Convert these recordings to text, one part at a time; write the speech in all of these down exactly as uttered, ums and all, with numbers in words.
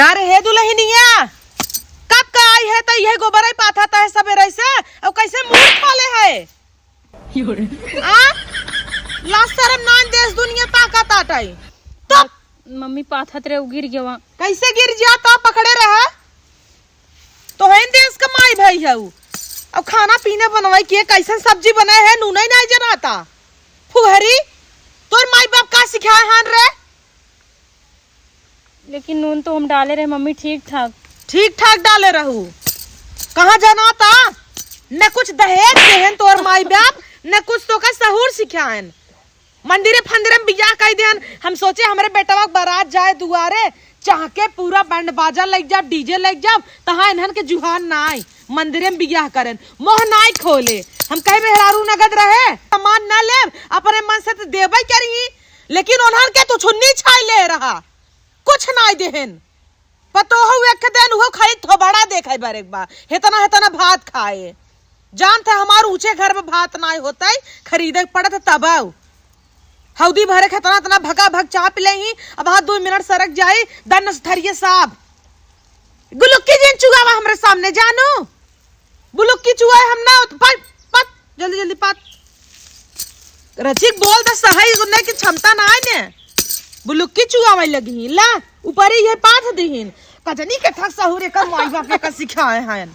अरे हे दुलहिनिया, कब का आई है त इहे गोबरइ पाथत है सबेरइ से, अउ कइसे मुँह खोले है? आ? लाज सरम नाहीं देस दुनिया ताकत आटइ। तो मम्मी पाथत रहे, उ गिर गवा। कइसे गिर जा तो पकड़े रहा? तोहइन देस क माई भई हउ। अब खाना पीना बनवइ के कइसन सब्जी बनइ है, नूनइ नाहीं जनाता। फुहरी, तोर माई बाप का सिखाए हन रे? लेकिन नून तो हम डाले रहे मम्मी, ठीक ठाक। ठीक ठाक डाले रहू। कहाँ जनाता? न कुछ दहेज देहेन तोर माई बाप, न कुछ तोका सहूर सिखाएन। मंदिरे फंदिरे में बियाह कइ देहेन। हम सोचे हमरे बेटवा क बारात जाए दुआरे, चाह के पूरा बैंड बाजा लइ जाब, DJ लइ जाब, तहाँ इन्हन के जुहान नाहीं। मंदिरे में बियाह करेन, मोह नाहीं खोले। हम कहे मेहरारू नगद रहे, सामान न लेब, अपने मन से त देबइ करिहीं, लेकिन उन्हन के तो छुन्नी छाई ले रहा। कुछ नाहीं देहेन। पतोहू एक दिन उहो खाली थोबड़ा देखइ बरेक बा, हेतना हेतना भात खाए। जानत है हमार ऊँचे घर में भात नाहीं होतइ, खरीदइ क पड़त तबउ। हउदी भरे क हेतना हेतना भका भक चाह पिलइहीं, अब हाँ दुइ मिनट सरक जाई, दन से थरिये साफ। बुलुक्की जिन चुआवा हमरे सामने, जानू। बुलुक्की चुआए हम ना, पत, पत, जल्दी, जल्दी पत। रचिक बोल द, सहइ उन्ने की क्षमता नाहीं ने। बुलुक्की चुआवे लगिहीं, ला, ऊपरे इहे पाथ दिहिन। कजनी के ठक सहूर एकर माई बाप एकर सिखाए हन।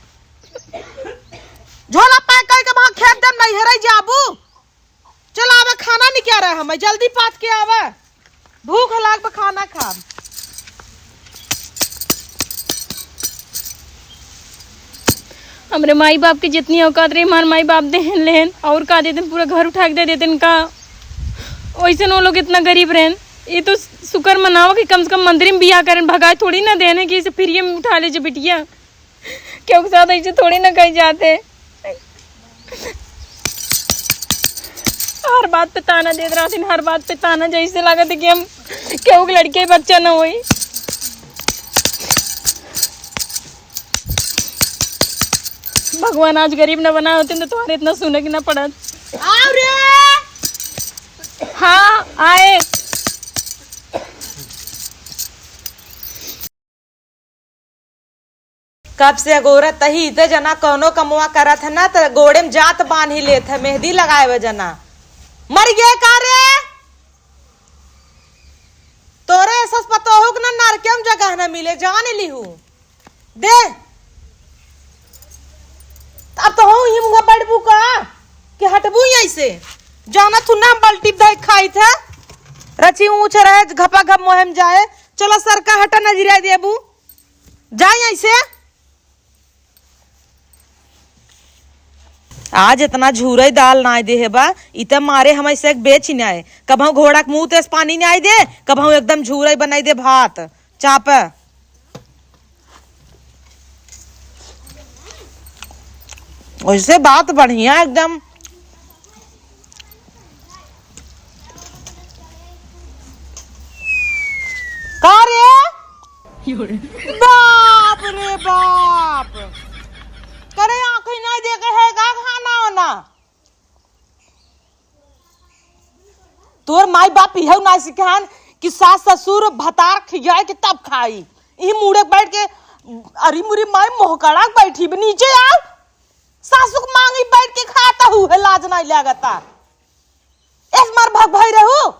झोला pack कइ के वहाँ खेत देम, नइहरइ जाबू। चल आवे, खाना निकारे हमें, जल्दी पाथ के आवे, भूख लाग बा, खाना खाब। हमरे माई बाप के जितनी औकात रही, हमार माई बाप देहेन लेहेन, और का देतेन, पूरा घर उठा के दे देतेन का? वइसे न वो लोग इतना गरीब रहेन। ये तो शुक्र मनावा कि कम से कम मंदिर में बियाह करेन, भगाए थोड़ी ना देहेन कि इसे फ्री में उठा ले जे बिटिया। केहू के साथ अइसे थोड़ी ना कही जाते। हर बात पे ताना देत रहतिन, हर बात पे ताना, जइसे लागत है कि हम केहू के लड़के बच्चा ना होई। भगवान आज गरीब ना बनाए होते तो तोहरे इतना सुने के ना पड़त। आओ रे। हाँ, आए। कब से अगोरत ही, इते जना कौनो कमवा करत है ना, त गोड़े में जात बान्ही लेत है, मेहंदी लगाए वे जना। मर गए का रे? तोरे सस पतोहू के ना नरके में जगह ना मिले, जान लिहू। दे। अब तो हूँ ही मुँह बैठबू का? कि हटबू ही ऐसे? जाना तू ना बल्टी धइ खाई थे। रची ऊँच रहे, घपा घप मोहे में जाए। चला सरका हटा नजरिया देबू। जाई ऐसे। आज इतना झूरई दाल नाय देहे बा, इ त मारे हम ऐसे बेच नाय। कबहूँ घोड़ा के मुँह तेस पानी नाय दे, कबहूँ एकदम झूरई बनाई दे भात, चाप। वैसे बात बढ़िया एकदम। का रे? बाप रे बाप। करे आँखी नाय देखे है का खाना वाना? तोर माई बाप इहउ नाय सिखान कि सास ससुर भतार खियाए के तब खाई। इही मुड़े बैठ के अरी मुरी माई मोहकड़ा के बैठी बे, नीचे आओ। सासू के मांगी बैठ के खाता हूँ है, लाज नाय लागता। एस मार भग भई रहू।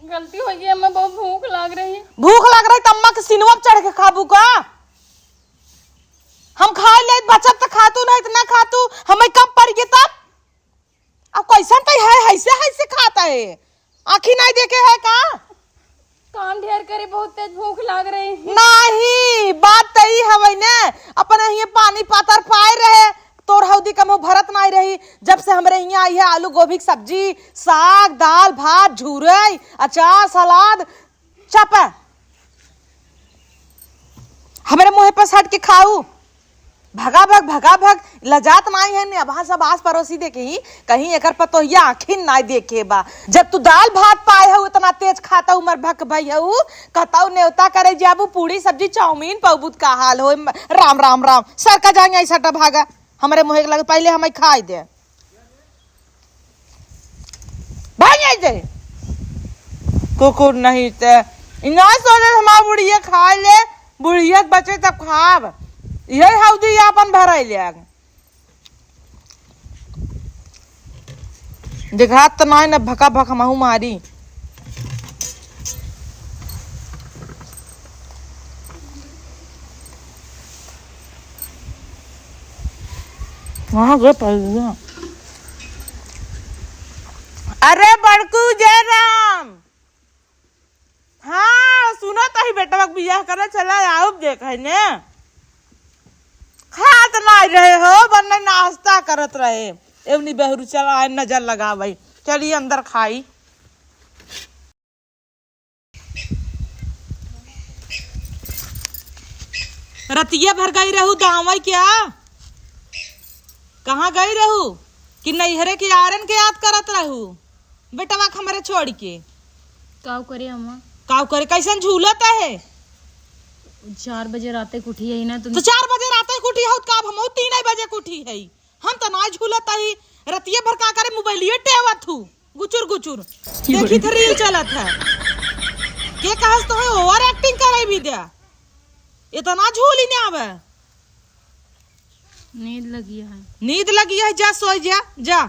गलती होइ गई अम्मा, बहुत भूख लाग रही। भूख लाग रही त अम्मा के सिनवा पे चढ़ के खाबू का? हम खाए ले बचत त खातू नहीं त ना खातू, हमें कम पड़ गई तब। अब कैसन त है, हैसे हैसे खाता है, आँखी नाय देखे है का? काम ढेर करे, बहुत तेज भूख लाग रही। नाही, बात त ई हवै ने, अपन हिये पानी पातर पाए रहे, तोर हौदी कमो भरत नाय रही। जब से हमरे हियाँ आई है आलू गोभी के सब्जी, साग, दाल, भात, झूरई, अचार, सलाद, चपा। हमरे मुँहे पर सट के खाऊ। भगा भग, भगा भग, लजात नाई है ने। अब हाँ, सब आस पड़ोसी देखे ही, कहीं एकर पतोहिया आँखिन नाई देखे बा। जब तू दाल भात पाए हऊ, इतना तेज खाता हऊ, मर भक भई हऊ, कहताऊ नेवता करे जाबू, पूड़ी सब्जी चाउमीन पौबू त का हाल होई। राम, राम, राम। सरका जाएंगे, ऐसा टा भागा। हमरे मुँहे के लगे पहले हमें खाई दे। भाई नहीं दे। कुकुर नहीं ते। इन्ना सोचे हमार बुढ़िया खाए ले। बुढ़िया त बचे तब खाब। इहे हौदी आपन भराई ले आग। देखात त नाई न भका भक हमहू मारी। वहाँ गए पड़ गया। अरे बड़कू जयराम। हाँ, सुनत ही बेटवा के बियाह करे चला आउब देखे ने। खात नाई रहे हो, बन्ने नाश्ता करत रहे। एवनी बहरू चला आए नजर लगावे। चली अंदर खाई। रतिया भर गई रहू दावई क्या? कहाँ गई रहू? कि नैहरे के यारन के याद करत रहू? बेटवा के हमरे छोड़ के। काव करे अम्मा? काव करे? कैसन झूलत है? चार बजे राते के उठी है ना तुम। तो चार बजे राते के उठी हो, तो का अब हमहू तीन बजे के उठी है? हम तो ना झूलत ही, रतिये भर का करे मोबाइलिये टेवत हूँ, गुचुर गुचुर। देखी थे reel चलत है। के कहस तो है over acting करे भी द्या। इतना झूली ने आवे। नींद लगी है। नींद लगी है, जा सोई जा, जा।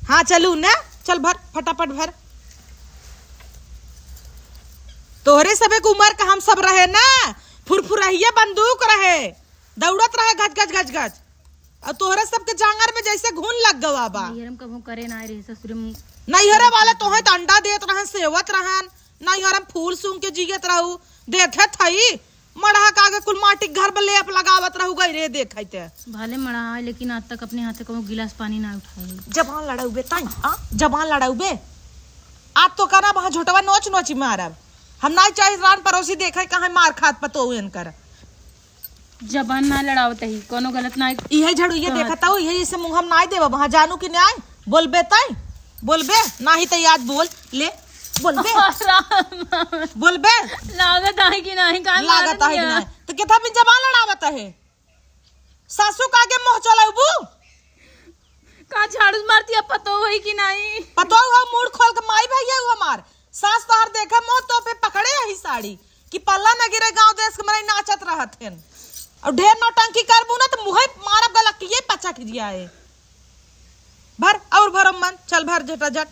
हाँ चलू ने, चल भर, फटाफट भर। तोहरे सबे के उम्र का हम सब रहे ना, फुरफुरहिया बंदूक रहे, दौड़त रहे गज गज गज गज। और तोहरे सबके जांगर में जैसे घुन लग गवा बा। नैहर में कबहू करे ना रहे ससुरे में। नैहरे वाले तोहे त अंडा देत रहन, सेवत रहन, नैहर में फूल सूंघ के जियत रहू। देखे थई, मड़हा के आगे कुल माटी के घर में लेप लगावत रहू गई रे, देखे ते। भले मड़हा है, लेकिन आज तक अपने हाथ से कबहू गिलास पानी ना उठाए। जबान लड़ाउबे ताई, आ? जबान लड़ाउबे। आज तो करब, हाँ, झोटवा नोच नोच मारब। हम ना चाहे रान पड़ोसी देखे कहाँ मार खात पतोहू इनकर। जबान ना लड़ावत ही, कोनो गलत ना। इहे झड़ुइये कहत। देखत हो, इहे इसे मुँह हम नाई देबा, वहाँ जानू कि नाई? बोलबे तई? बोलबे? नाही तई आज बोल, ले, बोलबे? राम। बोलबे? लागत आहे कि नाही, का लागत लागत आहे कि है? नाही? तो कितना भी जबान लड़ावत है? सासू का आगे मुँह चलाउबू? का झाड़ू मारती है, पतो होई कि नाही? पतो हो, मूड़ खोल के माई भैया हो हमार। सास तोहर देखे मौत तो पे पकड़े यही साड़ी कि पल्ला न गिरे, गांव देश के मरई नाचत रहत हन। और ढेर नौटंकी करबू ना तो मुहे मारब गलकिये पचक जाए। भर और भरम मन, चल भर झटाझट।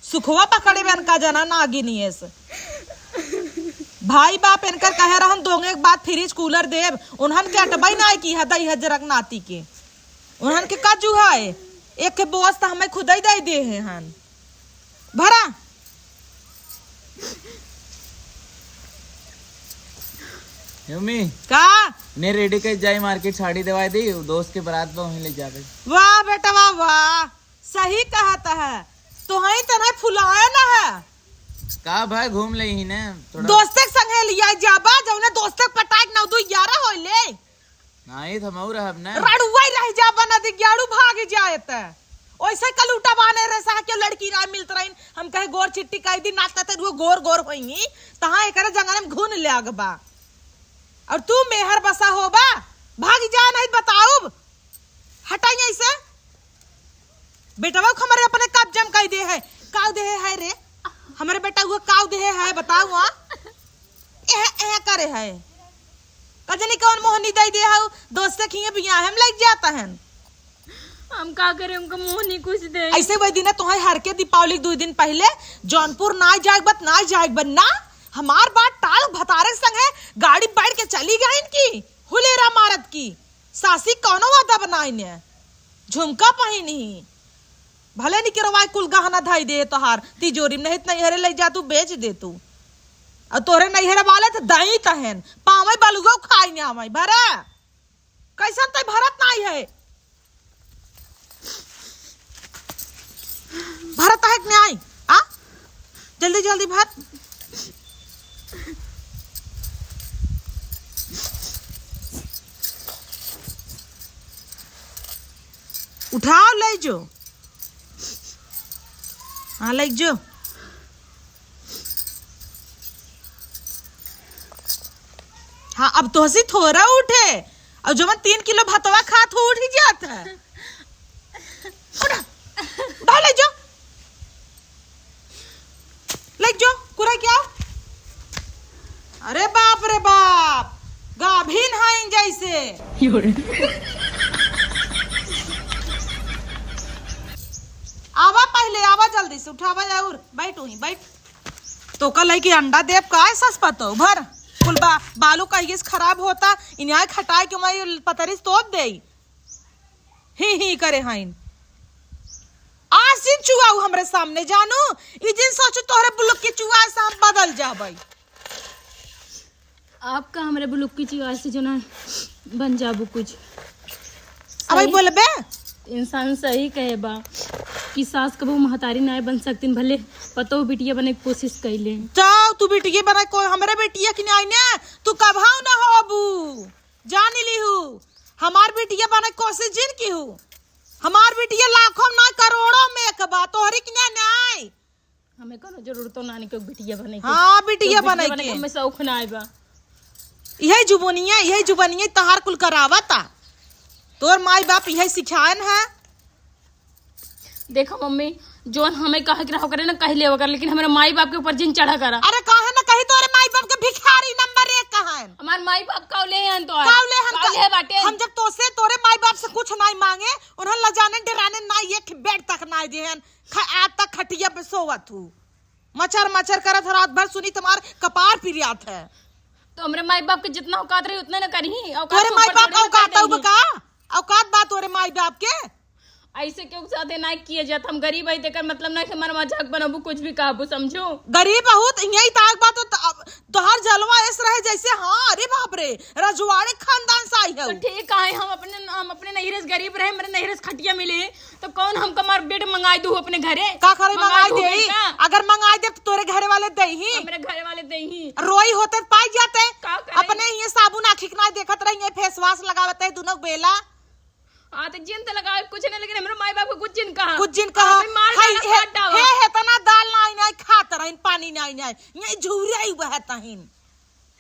सुखवा पकड़े बन का जना नागिनी एस। भाई बाप इनकर कहे रहन दोंगे के बाद फ्रिज कूलर देब, उन्हन के अटबई ना की हदई हजरक नाती के। उन्हन के का जुहा है? एक के बोस त हमें खुदई दे दे हैं हन। भरा। मम्मी। का? ने रेडी कर जाई मार्केट साड़ी देवाई दी, दोस्त के बारात बा वहीं ले जावे। वाह बेटा वाह, वाह। सही कहत है। तोहई त नहीं फुलाए ना है। का भाई घूम ले ही ने थोड़ा। दोस्ते के संगे लिया जाबा, जौने दोस्ते के पटाक नौ दो ग्यारह होई ले। नाही, त हमहू रहब ना। रड़ुआई रह जा, बना दे, ग्याड़ू भाग जाए त। ओइसे कलूटा बाने रहे, साह के लड़की ना मिलत रहीन। हम कहे गोर चिट्टी कह दी, नाचता ते रुओ गोर गोर होइंगी। तहाँ एकरे जंगल में घुन लाग बा। और तू मेहर बसा होबा, भाग जा, नहीं बताउब। हटाई ऐसे। बेटवा को हमरे अपने कब्जा में कह दे है। काव दे है रे? हमरे बेटा हुआ काव दे है, बताओ, हाँ? एह, एह करे है। कजनी कौन मोहनी दे दे है, दोस्त के खिए बियाह हम लग जाता है। हम का करें, उनका मोहनी कुछ दे। ऐसे वही दिन है, तुम्हारे हर के दीपावली के दो दिन पहले जौनपुर ना जाए बत, ना जाए बत ना। हमार बात टाल भतारे संग है, गाड़ी बैठ के चली गई इनकी, हुलेरा मारत की। सासी कौनो वादा बनाई ने, झुमका पहिनी, भले निकरवाए कुल गहना धई दे तोहार तिजोरी में, नहीं त नैहरे ले जा तू, बेच दे तू। और तोहरे नैहरे वाले त दई तहन, पावे बलुगो खाई ने आवई, भरा। कैसन तै भरत नाई है? भरत है कि नाई? आ? जल्दी, जल्दी भर। उठाओ, ले जो। हाँ, ले जो। हाँ, अब तोहसी थोड़ा उठे, और जवन तीन किलो भतवा खात हो, उठ ही जात है। उठा, उठा, ले जो, ले जो, कुरा क्या? अरे बाप रे बाप। कैसे? आवा पहले, आवा जल्दी से, उठावा और बैठ वहीं, बैठ। तो कल है कि अंडा देब का है सस पतो भर? कुल बा-, बालू का गैस खराब होता, इन्हें खटाए के मैं पतरी तोप देई। ही ही करे हइन। आज जिन चुआऊ हमरे सामने जानू, ई जिन सोचू तोहरे बुलुक के चुआ से हम बदल जाबई। आपका हमरे बुलुक की चुआ से जो ना बन जाबू कुछ। अब भाई सही बोलबे? इंसान सही कहे बा कि सास कबहू महतारी नाय बन सकतीन, भले पतोह बिटिया बने के कोशिश कैले। जाओ तू बिटिया बने को, हमरे बिटिया की नाय ने, तू कबहू ना होबू। जान लिहू, हमार बिटिया बने कोशिश जिन किहू। हमार बिटिया लाखों ना करोड़ों में एक बा, तोहरी के ना नाय। हमें कोनो जरूरतो ना निके बिटिया बने के। हाँ, बिटिया तो बिटिया बने बने के। के हमें शौक ना आए बा। यही जुबनिया, यही जुबनिया तहार कुल करावता। तोर माई बाप यही सिखायन है। देखो मम्मी, जोन हमें कहे के रहो करे ना, कह लेवा कर, लेकिन हमरे माई बाप के ऊपर जिन चढ़ा करा। अरे काहे ना कही, तोरे माई बाप के भिखारी नंबर एक कहन। हमार माई बाप कावले हन तो कावले हन कावले का-, बाटे। हम जब तोसे, तोरे माई बाप से कुछ नाई मांगे, उन्हन लजाने डराने नाई एक बेड तक नाई देहन। ख-, आज तक खटिया पे सोवत हूँ, मचर मचर करत ह रात भर, सुनी तुम्हार कपार पिरियात है। तो हमरे माई बाप के जितना औकात रही उतना ना करही, औकात तोरे से माई ऊपर बाप थोड़ी ना औकात कर औ देही। बका? औकात बा तोरे माई बाप के? ऐसे केहू के साथे ना किए जात। हम गरीब है, तेकर मतलब ना कि हमारा मजाक बनाबू, कुछ भी कहबू, समझो। गरीब बहुत, यही ताक बात तो, तो, तोहार जलवा ऐस रहे जैसे, हाँ, अरे बाप रे, रजवाड़े खानदान से आई है। तो ठीक है, हम अपने, हम अपने नैहरे से गरीब रहे, मेरे नैहरे से खटिया मिले, तो कौन हमका मार बेड मंगाई दू अपने घरे? का करे मंगाई दू देई? बेड का? अगर मंगाई दे तो तोरे घरे वाले देही। हमरे घरे वाले देही। रोई होते तो पाई जाते। का करे? अपने ये साबुन आँखी के ना देखत रही, ये फेस वाश लगावत है दोनों बेला। आ, तो जिन तो लगावे कुछ नहीं, लेकिन हमरे माई बाप को कुछ जिन कहा। कुछ जिन कहा। आपन मार हाय, गाना हे, काट डावा। हे, हे, तना दाल नाई, नाई खात रहिन, पानी नाई, नाई। ये झूरे ही बहत हइन।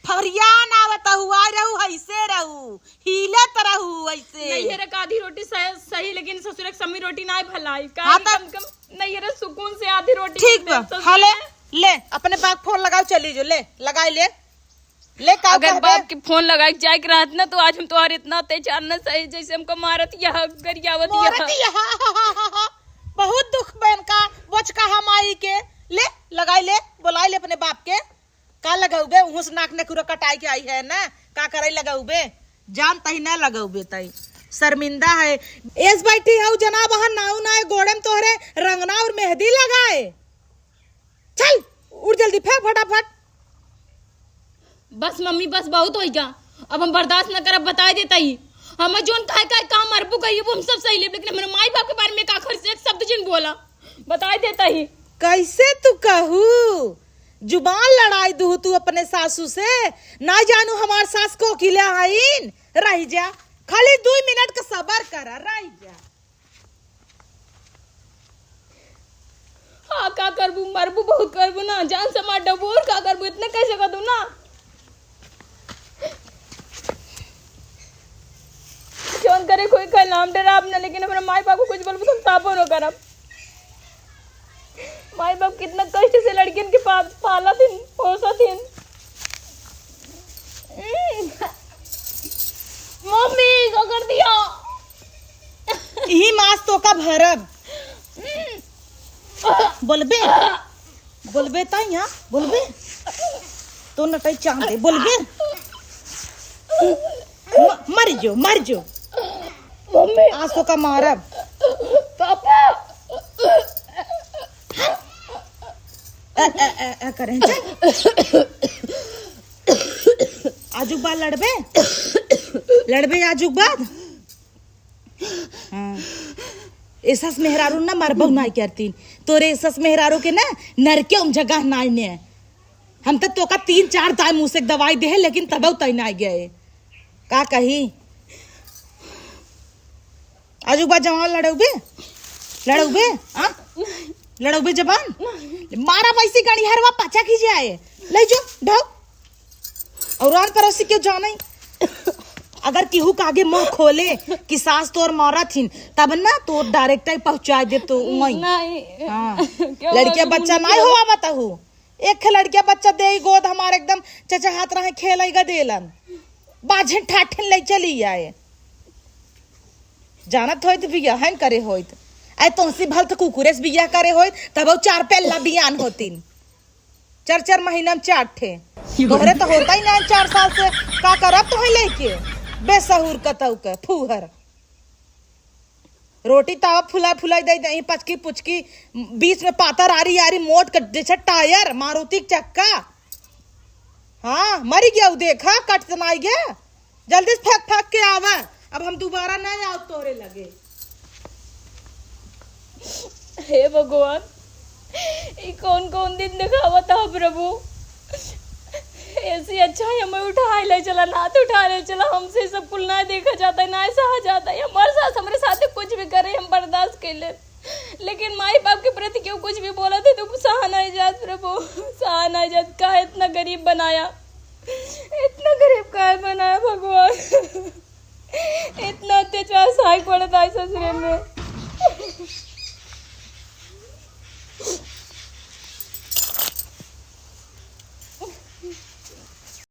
फरियान आवत हऊ, आय रहू, हइसे रहू, हिलत रहू, अइसे। नैहरे का आधी रोटी सह-, सही, लेकिन ससुरे के समी रोटी नाय भलाई। हाँ, काहे त कम कम नैहरे सुकून से आधी रोटी ठीक मिलते, बा, ससुरे हले, में ले, अपने बाप फोन लगाओ, चली जो, ले, लगाई ले, ले, का अगर कहबे? बाप के फोन लगाए के जाए के रहत ना, तो आज हम तोहार इतना अत्याचार न सहे, जैसे हमको मारत यह, गरियावत यह। मारत यह, बहुत दुख बा इनका, बचका हम आई के, ले, लगाई ले, बोलाई ले अपने बाप के। का लगउबे? उहों से नाक नेकुरा कटाई के आई है ना, का करई लगउबे? जान तही ना लगउबे तई। शर्मिंदा है। एस बैठी हऊ जना बहन नाऊ नाए गोड़े में तोहरे रंगना और मेहंदी लगाए। चल, उठ जल्दी, फेंक फटाफट। बस मम्मी, बस बहुत होइगा। अब हम बर्दाश्त न करब, बताए देता ही। हमें जोन काहे काहे काम मरबू कहिए, वो हम सब सही लेब, लेकिन हमरे माई बाप के बारे में एक आखिर से एक शब्द जिन बोला, बताए देता ही। कैसे तू कहू? जुबान लड़ाई दुहु तू अपने सासू से। ना जानू हमार सास को किला हईन। रह जा, खाली दुई मिनट का सबर करा, रह जा। हाँ, का करबू, मरबू बहुत करबू ना, जान से मार डबू, और का करबू, इतना कैसे कर दू ना। जौन करे कोई कहे, नाम डराब ना, लेकिन हमरे माई बाप को कुछ बोलबू तो हम साफो न करब। माई बाप कितना कष्ट से लड़कियन के पा-, पालत हिन, पोसत हिन। मम्मी, का कर दिया? इही मास तो का भरब। बोलबे? बोलबे ता यहाँ? बोलबे? तो नटई चांद दे। बोलबे? म-, मर जो, मर जो। मम्मी। आज तो का मारब। पापा। अ, अ, अ, अ, करें, चल। आजुक बाद लड़बे? लड़बे आजुक बाद? हाँ। ए सस मेहरारू ना मरबऊ नाई करतीन। तोरे ए सस मेहरारू के ना नरके उम जगह नाई ने। हम तो तोका तीन चार दाई मुँह से दवाई देहे, लेकिन तबऊ तई नाई गए। का कही? आजुक बाद जवान लड़उबे? लड़उबे? हाँ? लड़उबे जबान? मारा वैसी गाड़ी हरवा पाछा खींच आए। ले जो, ढाओ। और आन पड़ोसी के जाने। अगर केहू के आगे मुँह खोले कि सास तोर मारत हिन, तब ना तोर direct ही पहुँचाए दे तो वहीं। नहीं। हाँ। क्यों लड़किया बोलूं बच्चा नहीं बोलूं? हो आवत हूँ। एक लड़किया बच्चा दे ही गोद हमारे एकदम चचा हाथ रहे खेल ही गा देलन। बाझिन ठाठिन लइ चली आए। जानत होइत बियाहन करे होइत, आए तोहसी भल त कुकुरेस बियाह करे होइत, तब चार पेल्ला बियान होतिन। चार चार महीना में चार ठे। तोहरे तो होता ही ना चार साल से। का करब तोहे लेके? बेसहूर कतऊ के फूहर। रोटी तावा फुला फुलाई दे दही, पचकी पुचकी, बीच में पातर आरी आरी मोट के जैसे टायर मारुति के चक्का। हाँ, मरी गया उ, देखा, कट त नाई गया। जल्दी से फेंक फेंक के आवा, अब हम दोबारा नहीं आओ तोरे लगे। हे भगवान, ई कौन कौन दिन दिखावत ह प्रभु। ऐसे अच्छा है हमें उठाए ले चला, नात उठाए ले चला, हमसे सब कुल ना देखा जाता है, ना सहा जाता है। हमारे साथ, हमारे साथ कुछ भी करे, हम बर्दाश्त कर ले, लेकिन माई बाप के प्रति केहू कुछ भी बोला थे तो सहा नहीं जात प्रभु, सहा नहीं जात। काहे इतना गरीब बनाया, इतना गरीब काहे बनाया भगवान? इतना अत्याचार सहाय पड़ता है ससुरे में।